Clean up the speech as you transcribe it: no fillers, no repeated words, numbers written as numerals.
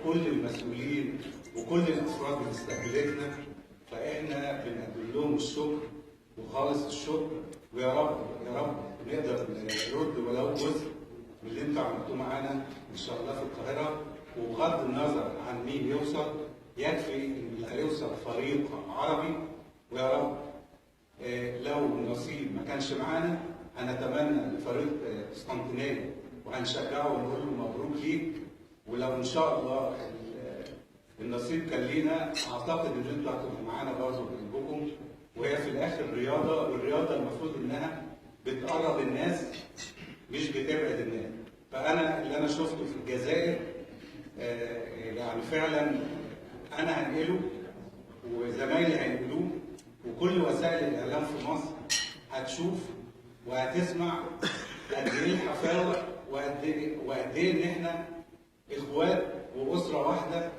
وكل المسؤولين وكل الافراد اللي استقبلتنا، فاحنا بنقدم لهم الشكر وخالص الشكر، ويا رب يا رب نقدر نرد ولو جزء من اللي انتوا عملتوه معانا ان شاء الله في القاهرة. وبغض النظر عن مين يوصل، يكفي ان اللي هيوصل فريق عربي، ويا رب لو النصيب ما كانش معانا هنتمنى لفريق قسطنطينية وهنشجعه ونقول له مبروك ليك. ولو ان شاء الله النصيب كان لينا، اعتقد ان انتوا هتبقوا معانا برضه بقلبكم. وهي في الاخر رياضة، والرياضة المفروض انها بتقرب الناس مش بتبعد الناس. فانا اللي انا شفته في الجزائر يعني فعلا انا هنقله وزمايلي هينقلوه، وكل وسائل الاعلام في مصر هتشوف وهتسمع قد ايه الحفاوه وقد ايه ان احنا اخوات واسره واحدة.